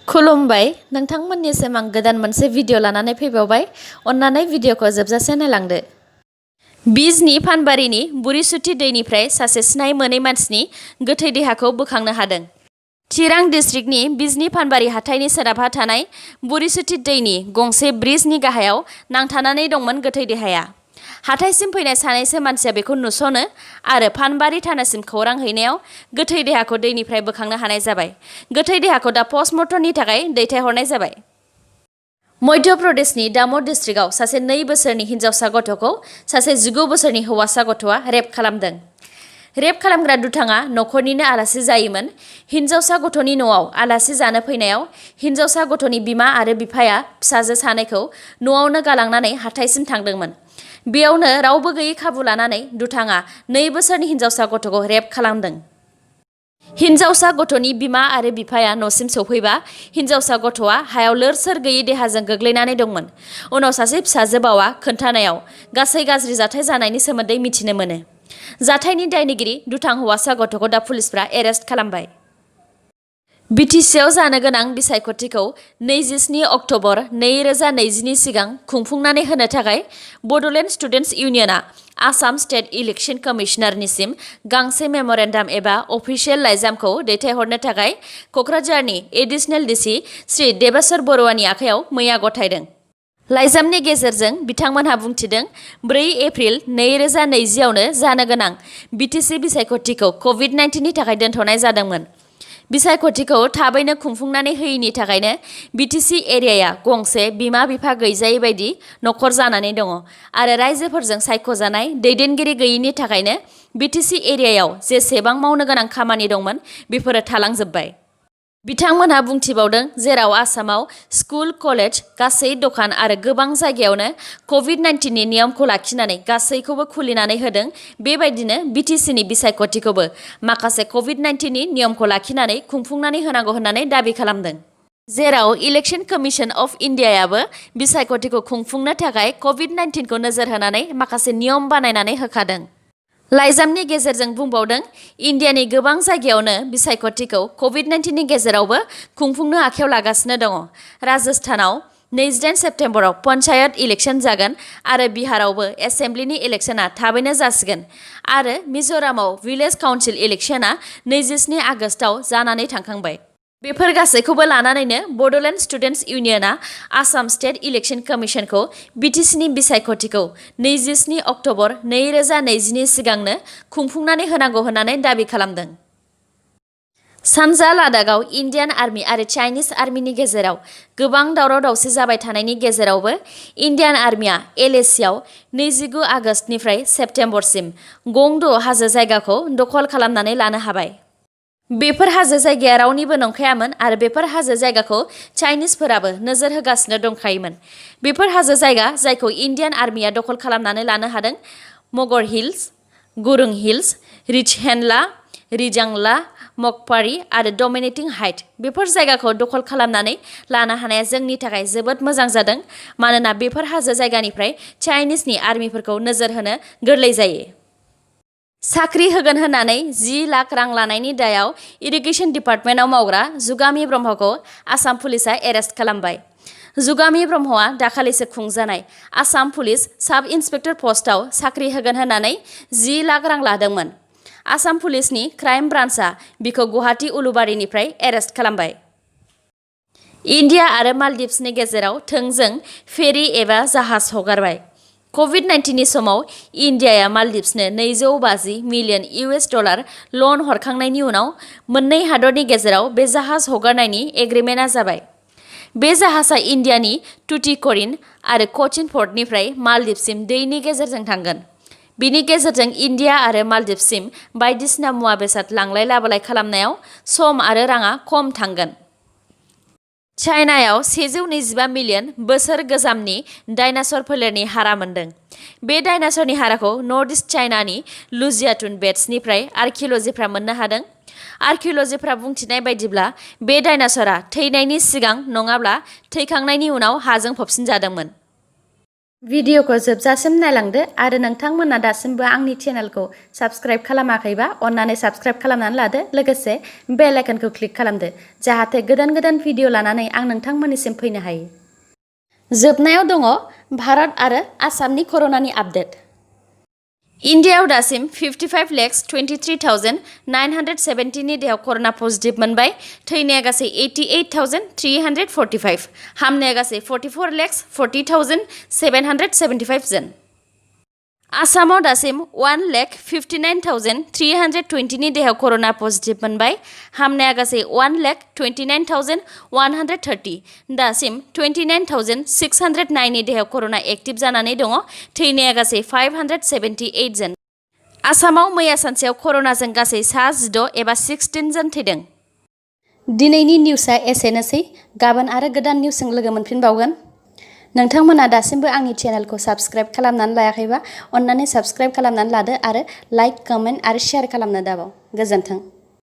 खुलुमबाय नोंथांमोननिसिम आं गोदान मोनसे भिडिअ लानानै फैबावबाय। अन्नानै भिडिअखौ जोबजासे नायलांदो। बिजनी फानबारिनि बुरिसुथि दैनिफ्राय सासे सिनाय मोनै मानसिनि गोथै देहाखौ बोखांनो हादों। चिरां डिस्ट्रिक्टनि बिजनी फानबारि हाथाइनि सोनाबहा थानाय बुरिसुथि दैनि गंसे ब्रिजनि गाहायाव नांथानानै दंमोन गोथै देहाया। हाथाइसिम फैनाय सानैसो मानसिया बेखौ नुस'नो आरो फानबारि थानासिम खौरां हैनायाव गोथै देहाखौ दैनिफ्राय बोखांनो हानाय जाबाय। गोथै देहाखौ दा पस्टमर्टमनि थाखाय दैथायहरनाय जाबाय। मध्य प्रदेशनि दामोद डिस्ट्रिक्टआव सासे 2 बोसोरनि हिन्जावसा गथ'खौ सासे 19 बोसोरनि हौवासा गथ'आ रेप खालामदों। रेप खालामग्रा दुथाङा नखरनिनो आलासि जायोमोन। हिन्जावसा गथ'नि न'आव आलासि जानो फैनायाव हिन्जावसा गथ'नि बिमा आरो बिफाया फिसाजो सानैखौ न'आवनो गालांनानै हाथाइसिम थांदोंमोन। बेयावनो रावबो गैयै खाबु लानानै दुथाङा 2 बोसोरनि हिन्जावसा गथ'खौ रेप खालामदों। हिन्जावसा गथ'नि बिमा आरो बिफाया न'सिम सौफैबा हिन्जावसा गथ'आ हायाव लोर-सोर गैयै देहाजों गोग्लैनानै दंमोन। उनाव सासे फिसाजो बावा खोन्थानायाव गासै गाज्रि जाथाय जानायनि सोमोन्दै मिथिनो मोनो। जाथायनि दायनिगिरि दुथां हौवासा गथ'खौ दा पुलिसफ्रा एरेस्ट खालामबाय। बिटिसिआव जानो गोनां बिसायख'थिखौ 27 अक्ट'बर 2020 नि सिगां खुंफुंनानै होनो थाखाय बड'लेण्ड स्टुडेन्टस इउनियनआ आसाम स्टेट इलेक्शन कमिशनारनिसिम गांसे मेम'रेन्डाम एबा अफिसियेल लाइजामखौ दैथायहरनो थाखाय क'क्राझारनि एडिशनेल डिसि श्री देबेश्वर बरुवानि आखायाव मैया गथायदों। लाइजामनि गेजेरजों बिथांमोनहा बुंथिदों 4 एप्रिल 2020 आवनो जानो गोनां बिटिसि बिसायख'थिखौ कभिड-19 नि थाखाय दोनथ'नाय जादोंमोन। बिसायख'थिखौ थाबैनो खुंफुंनानै होयैनि थाखायनो बिटिसि एरियाया गंसे बिमा-बिफा गैजायै बायदि नखर जानानै दङ आरो रायजोफोरजों सायख'जानाय दैदेनगिरि गैयैनि थाखायनो बिटिसि एरियायाव जेसेबां मावनो गोनां खामानि दंमोन बेफोरो थालांजोब्बाय। बिथांमोनहा बुंथिबावदों जेराव आसामाव स्कुल, कलेज, गासै दखान आरो गोबां जायगायावनो कभिड-19 नि नियमखौ लाखिनानै गासैखौबो खुलिनानै होदों, बेबायदिनो बिटिसिनि बिसायख'थिखौबो माखासे कभिड-19 नि नियमखौ लाखिनानै खुंफुंनानै होनांगौ होननानै दाबि खालामदों। जेराव इलेक्शन कमिशन अफ इन्डियायाबो बिसायख'थिखौ खुंफुंनो थाखाय कभिड-19 खौ नोजोर होनानै माखासे नियम बानायनानै होखादों। लाइजामनि गेजेरजों बुंबावदों इन्डियानि गोबां जायगायावनो बिसायख'थिखौ कभिड-19 नि गेजेरावबो खुंफुंनो आखायाव लागासिनो दङ। राजस्थानाव 28 सेप्तेम्बराव पन्चायत इलेक्शन जागोन आरो बिहारावबो एसेम्ब्लिनि इलेक्शना थाबैनो जासिगोन आरो मिज'रामाव विलेज काउन्सिल इलेक्शना 27 आगस्टआव जानानै थांखांबाय। बेफोर गासैखौबो लानानैनो बड'लेण्ड स्टुडेन्टस इउनियनआ आसाम स्टेट इलेक्शन कमिशनखौ बिटिसिनि बिसायख'थिखौ 27 अक्ट'बर 2020 नि सिगांनो खुंफुंनानै होनांगौ होननानै दाबि खालामदों। सानजा लादाखआव इन्डियान आर्मि आरो चाइनिज आर्मिनि गेजेराव गोबां दावराव-दावसि जाबाय थानायनि गेजेरावबो इन्डियान आर्मिया एलएसीआव 29 आगस्टनिफ्राय सेप्तेम्बरसिम गंद' हाजो जायगाखौ दखल खालामनानै लानो हाबाय। बेफोर हाजो जायगाया रावनिबो नंखायामोन आरो बेफोर हाजो जायगाखौ चाइनिजफोराबो नोजोर होगासिनो दंखायोमोन। बेफोर हाजो जायगा जायखौ इन्डियान आर्मिया दखल खालामनानै लानो हादों मगर हिल्स, गुरुं हिल्स, रिचहेनला, रिजांला, मकपारी आरो डमिनेटिं हाइट। बेफोर जायगाखौ दखल खालामनानै लानो हानाया जोंनि थाखाय जोबोद मोजां जादों मानोना बेफोर हाजो जायगानिफ्राय चाइनिजनि आर्मिफोरखौ नोजोर होनो गोरलै जायो। साख्रि होगोन होननानै 10 लाख रां लानायनि दायाव इरिगेशन डिपार्टमेन्टआव मावग्रा जुगामि ब्रह्मखौ आसाम पुलिसआ एरेस्ट खालामबाय। जुगामि ब्रह्मआ दाखालिसो खुंजानाय आसाम पुलिस साब इन्सपेक्टर पस्टआव साख्रि होगोन होननानै 10 लाख रां लादोंमोन। आसाम पुलिसनि क्राइम ब्रान्चआ बिखौ गुवाहाटी उलुबारिनिफ्राय एरेस्ट खालामबाय। इन्डिया आरो मालदीव्सनि गेजेराव थोंजों फेरि एबा जाहाज हगारबाय। कभिड-19 नि समाव इन्डियाया मालदीव्सनो 250 मिलियन $US लन हरखांनायनि उनाव मोननै हादरनि गेजेराव बे जाहाज हगारनायनि एग्रिमेन्टआ जाबाय। बे जाहाजआ इन्डियानि टुटिकरिन आरो कचिन पर्टनिफ्राय मालदीव्ससिम दैनि गेजेरजों थांगोन। बिनि गेजेरजों इन्डिया आरो मालदीव्ससिम बायदिसिना मुवा बेसाद लांलाय लाबोलाय खालामनायाव सम आरो राङा खम थांगोन। चाइनायाव 125 मिलियन बोसोर गोजामनि डायनासर फोलेरनि हारा मोनदों। बे डायनासरनि हाराखौ नर्थ इस्ट चाइनानि लुजियाटुन बेट्सनिफ्राय आर्किय'लजिफ्रा मोननो हादों। आर्किय'लजिफ्रा बुंथिनाय बायदिब्ला बे डायनासरा थैनायनि सिगां नङाब्ला थैखांनायनि उनाव हाजों फबसिनजादोंमोन। भिडिअखौ जोबजासिम नायलांदो आरो नोंथांमोना दासिमबो आंनि चेनेलखौ साबस्क्राइब खालामाखैबा अन्नानै साबस्क्राइब खालामनानै लादो लोगोसे बेल आइकनखौ क्लिक खालामदो जाहाथे गोदान भिडिअ लानानै आं नोंथांमोननिसिम फैनो हायो। जोबनायाव दङ भारत आरो आसामनि कर'नानि आपडेट। इन्डियायाव दासिम 55,23,970 नि देहायाव कर'ना पजिटिभ मोनबाय। थैनाया गासै 88,345। हामनाया गासै 44,40,775 जन। आसामाव दासिम 1,59,320 नि देहायाव कर'ना पजिटिभ मोनबाय। हामनाया गासै 1,29,130। दासिम 29,609 नि देहायाव कर'ना एक्टिभ जानानै दङ। थैनाया गासै 578 जन। आसामाव मैया सानसेयाव कर'नाजों गासै 16 एबा 16 जन थैदों। दिनैनि निउसआ एसेनोसै। गाबोन आरो गोदान निउसजों लोगो मोनफिनबावगोन। नोंथांमोना दासिमबो आंनि चेनेलखौ साबस्क्राइब खालामनानै लायाखैबा अन्नानै साबस्क्राइब खालामनानै लादो आरो लाइक, कमेन्ट आरो शेयार खालामनो दाबाव। गोजोन्थों।